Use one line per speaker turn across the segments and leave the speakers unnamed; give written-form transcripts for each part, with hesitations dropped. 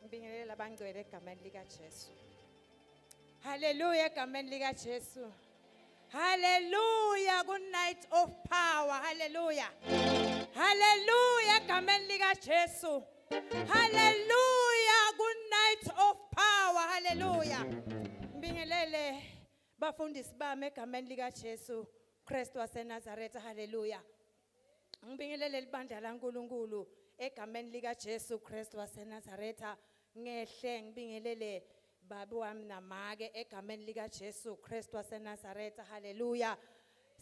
Ngibingelela abangcwele egameni likaJesu. Hallelujah egameni likaJesu. Hallelujah ku night of power. Hallelujah. Hallelujah egameni likaJesu. Hallelujah ku night of power. Hallelujah. Ngibingelele bafundisi bami egameni likaJesu Kristu waseNazaretha. Hallelujah. Ngibingelele libandla laNkuluNkulu egameni likaJesu Kristu waseNazaretha ngehle ngibingelele babi wami namake egameni likaJesu Kristu waseNazaretha haleluya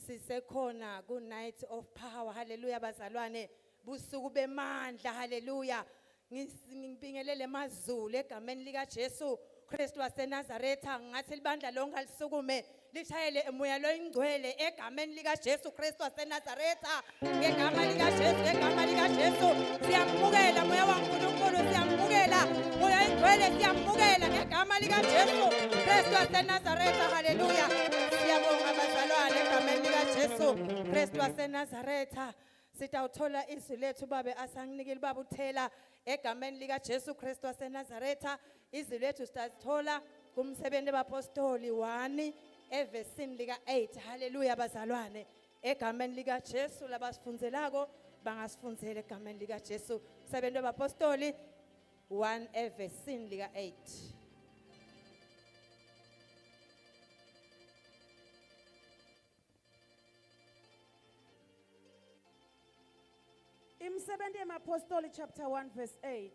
sisekhona ku night of power haleluya bazalwane busuku bemandla haleluya ngibingelele emazulu egameni likaJesu Kristu waseNazaretha ngathi libandla lonke alisukume lishayele emoya loyingcwele egameni likaJesu Kristu waseNazaretha ngegama likaJesu ngegama likaJesu siyamukela moya waNkulunkulu siyamukela moya oyingcwele siyamukela ngegama likaJesu Kristu waseNazaretha haleluya siyabonga bazalwane egameni likaJesu Kristu waseNazaretha Sitawuthola izwi lethu babe asanginikile baba uthela egameni likaJesu Kristu waseNazaretha izwi lethu sitalithola kumsebenzi wabapostoli 1 evesini lika-8 haleluya bazalwane egameni likaJesu labasifunzelako bangasifunzela egameni likaJesu msebenzi wabapostoli 1 evesini lika-8
Imisebenzi yemaPostoli chapter 1 verse 8.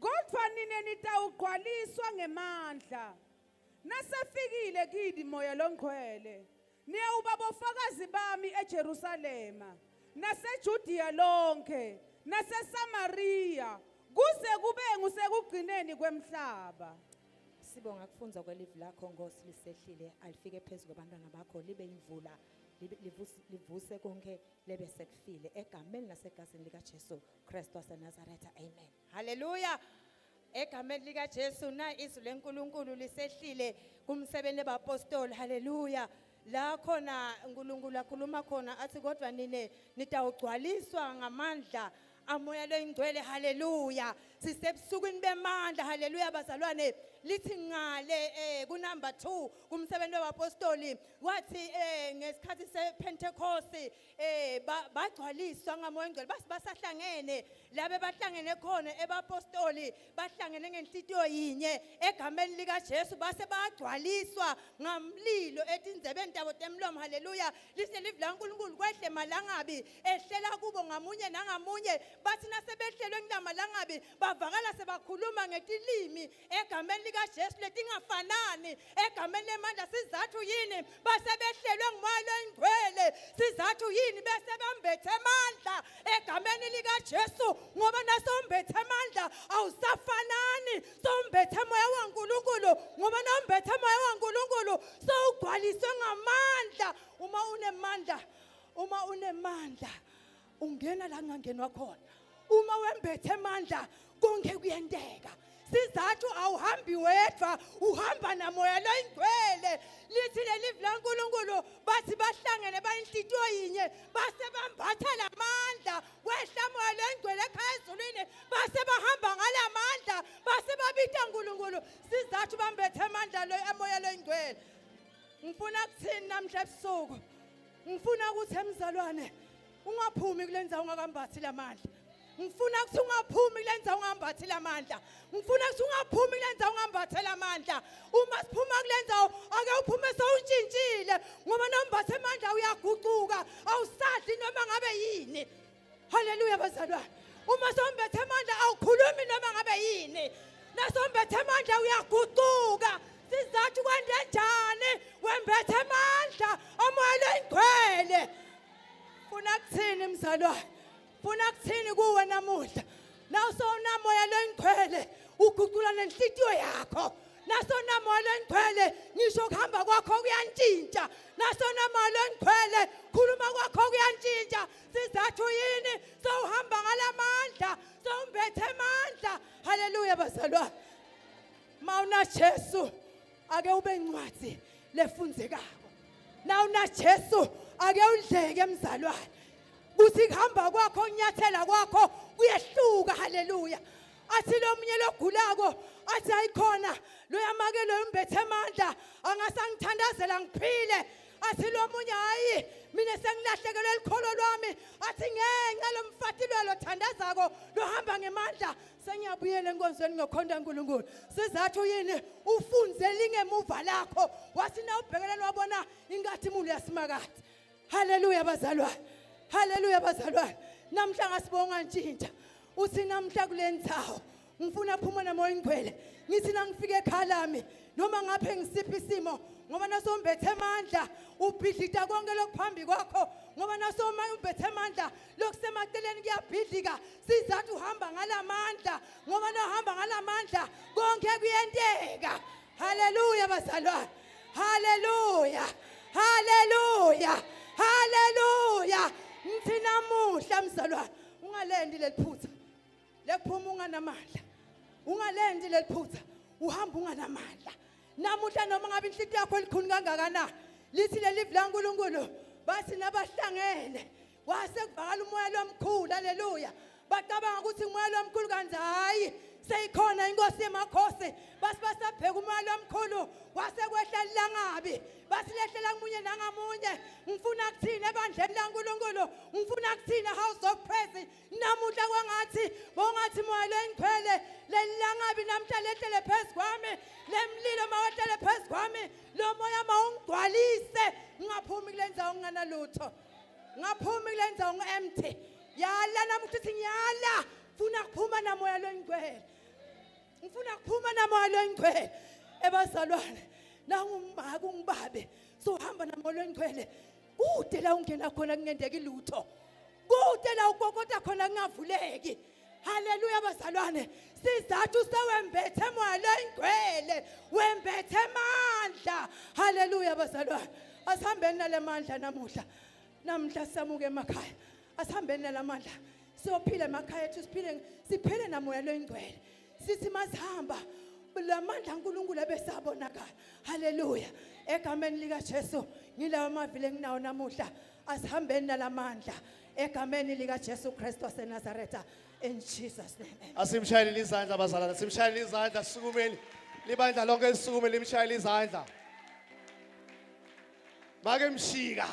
Kodwa nina nitawugcwaliswa ngemandla nasefikile kini moya longcwele niyawuba bofakazi bami eJerusalema naseJudiya lonke naseSamariya kuze kube ngusekugcineni kwemhlaba.
Sibonga kufunza kwelivi lakho Nkosi lisehlile alifike phezu kwabantwana bakho libe imvula livuse konke lebe sekufile egameni nasegazini likaJesu Kristu waseNazaretha amen haleluya egameni likaJesu na izwi leNkulunkulu lisehlile kumsebenzi bapostoli haleluya la khona uNkulunkulu akhuluma khona athi kodwa nine nitawugcwaliswa ngamandla amoya loyingcwele haleluya sisebusukwini bemandla haleluya bazalwane lithi ngale eh ku number 2 kumsebenzi wabapostoli wathi eh ngesikhathi sePentecost eh bagcwaliswa ngamoya ongcwele basi basahlangene labe bahlangene khona ebapostoli bahlangene ngenhlitiyo yinye egameni likaJesu base bagcwaliswa ngamlilo etindzebeni tabo temlomo haleluya lise livi laNkulunkulu kwehle malangabi ehlela kubo ngamunye nangamunye bathi nasebehlelwe kulamalangabi bavakala sebakhuluma ngetilimi egameni likaJesu letingafanani egameni lemandla sizathu yini base behlelwe ngumoya loyingcwele sizathu yini bese bambethe amandla egameni likaJesu ngoba nasombethe amandla awusafanani sombethe moya waNkulunkulu ngoba nombethe moya waNkulunkulu sowugcwaliswe ngamandla uma unemandla uma unemandla ungena la kungangenwa khona uma wembethe amandla konke kuyenteka sizathu awuhambi wedwa uhamba namoya loyingcwele lithi leli laNkulunkulu bathi bahlangene bayinhlitiyo yinye base bambatha lamandla kwehla moya loyingcwele ekhaya ezulwini base bahamba ngalamandla base babita uNkulunkulu sizathu bambethe amandla lo emoya loyingcwele ngifuna kuthini namhla ebusuku ngifuna ukuthi emzalwane ungaphumi kule ndzawo ungakambathi lamandla ngifuna ukuthi ungaphumi kule ndzawo ungambathi lamandla ngifuna ukuthi ungaphumi kule ndzawo ungambathe lamandla uma siphuma kule ndzawo ake uphume sewuntshintshile ngoba nombathe amandla uyagucuka awusadli noma ngabe yini haleluya bazalwane uma sombethe amandla awukhulumi noma ngabe yini nasombethe amandla uyagucuka sizathu kwande njani wembethe amandla omoya loyingcwele funa kuthini mzalwane funa kuthini kuwe namuhla nawusewunamoya loyingcwele ugucula nenhlitiyo yakho nasonamoya loyingcwele ngisho kuhamba kwakho kuyantshintsha nasonamoya loyingcwele khuluma kwakho kuyantshintsha sizathu yini sowuhamba ngalamandla sowumbethe amandla haleluya bazalwane mawuna Jesu ake ube incwadi lefunzekako nawuna Jesu ake undleke mzalwane kuthi kuhamba kwakho unyathela kwakho kuyehluka haleluya Athi lo munye logulako athi ayikhona loyamake loyo umbethe amandla angasangithandazela ngiphile. Athi lo munye hayi mina sengilahlekelwe likholo lwami. Athi ngenxa lomfati lo lothandazako lohamba ngemandla sengiyabuyela enkonzweni ngokhonta uNkulunkulu. Sizathu yini? Ufunze lingemuva lakho wathi na ubhekeleni wabona inkathi yasimakade. Haleluya bazalwane, haleluya bazalwane. Namhla ngasibonga ntshintsha uthi namhla kule ndzawo ngifuna phuma namoya ingcwele. Ngithi nangifika ekhaya lami noma ngaphe ngisiphi isimo, ngoba nasombethe amandla ubhidlita konke lokuphambi kwakho, ngoba nasoma umbethe amandla lokusemaceleni kuyabhidlika. Sizathu uhamba ngalamandla, ngoba nohamba ngalamandla konke kuyenteka. Haleluya bazalwane, haleluya, haleluya, haleluya. Ngithi namuhla mzalwane, ungalendi leliphutha lekuphuma unganamandla, ungalendi leliphutha uhamba unganamandla. Namuhla noma ngabe inhliziyo yakho elikhulu kangakanani, lithi leli laNkulunkulu bathi nabahlangene wase kuvakala umoya lomkhulu. Haleluya. Bacabanga ukuthi umoya lomkhulu, kanti hayi, seyikhona inkosi yemakhosi. Basi basabheka umoya lomkhulu wase kwehla lilangabi, basi lehlela kumunye nangamunye. Ngifuna kuthina ebandleni laNkulunkulu, ngifuna kuthina House of Praise namuhla, kwangathi bongathi moya lengcwele lelilangabi namhla lehlele phezu kwami, lemlilo mawehlele phezu kwami, lo moya mawungigcwalise, ngingaphumi kule ndzawo nginganalutho, ngaphumi kule ndzawo ngi-empty. Yala namuhla, uthi ngiyala, funa kuphuma namoya longcwele, ngifuna kuphuma namoya longcwele. Ebazalwane, nangumaka ungibabe sohamba namoya longcwele, kude la ungena khona kungendeki lutho, kude la ukokota khona kungavuleki. Haleluya bazalwane. Sizathu sewembethe moya longcwele, wembethe amandla. Haleluya bazalwane, asihambeni nale mandla namuhla. Namhla samuke emakhaya, asihambeni nalamandla siyophila emakhaya ethu, siphile, siphile namoya longcwele. Sithi masihamba lamandla kaNkulunkulu ebesabonakala. Haleluya. Egameni lika Jesu, ngilawa amavile enginawo namuhla. Asihambeni nalamandla egameni lika Jesu Kristu waseNazaretha, in Jesus name, amen.
Asimshayeleni izandla bazalwane, simshayeleni izandla, sukumeni. Libandla lonke lisukume limshayele izandla. Make mshika.